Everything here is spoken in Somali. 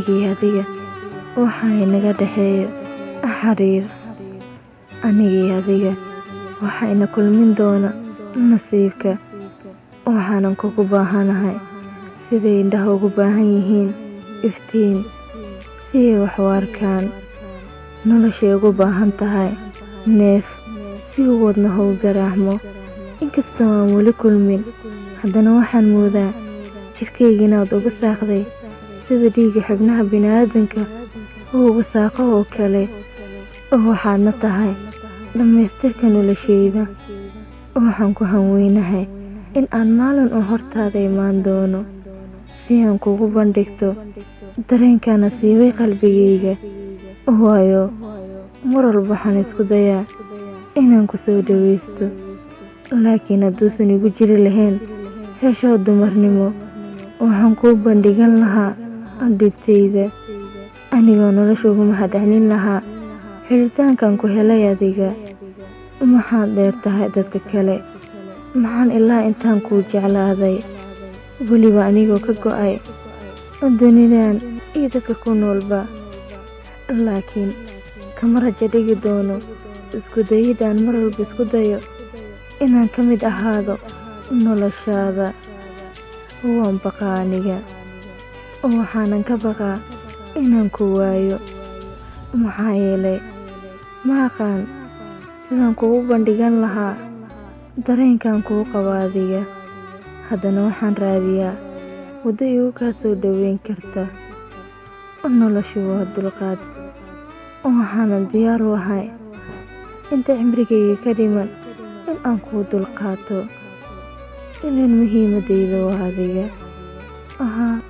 Anigii adiga waxaa inaga dhexeeyo xiriir. Anigii adiga waxaa ina kulmin doona nasiibka. Waxaanan kugu baahanahay siday indhaha ugu baahan yihiin iftiin si ay wax u arkaan. Noloshay ugu baahan tahay neef si uu wadnaha u garaacmo. Inkastoo aan weli kulmin, haddana waxaan moodaa jidhkayga inaad ugu saaqday sida dhiigga xubnaha bini'aadanka uu ugu saaqo oo kale. Waxaadna tahay dhammaystirka noloshayda. Waxaan ku hanweynahay in aan maalin uun hortaada imaan doono si aan kugu bandhigto dareenka nasiibay qalbigayga. Waayo, mar walba waxaan isku dayaa inaan ku soo dhawaysto, laakiin hadduusan igu jiri lahayn hesho dumarnimo, waxaan kuu bandhigan lahaa dhibtayda, anigoo nolosha ugu mahadcelin lahaa xidhitaankan ku helay adiga. Maxaad dheer tahay dadka kale? Maxaan ilaa intaan kuu jeclaaday, weliba anigoo ka go'ay dunidan iyo dadka ku noolba. Laakiin kama rajo dhigi doono isku dayidaan mar walba isku dayo inaan ka mid ahaado noloshaada. Waan baqaa aniga, waxaanan ka baqaa inaan ku waayo. Maxaa yeelay ma aqaan sidaan kugu bandhigan lahaa dareenkan kuu qabo adiga. Haddana waxaan raadiyaa waddo igu kaa soo dhoweyn karta. Noloshu waa dulqaad, waxaanan diyaar u ahay inta cimrigayga ka dhiman in aan kuu dulqaato. Ileen muhiimadayda waa adiga. Ahaa.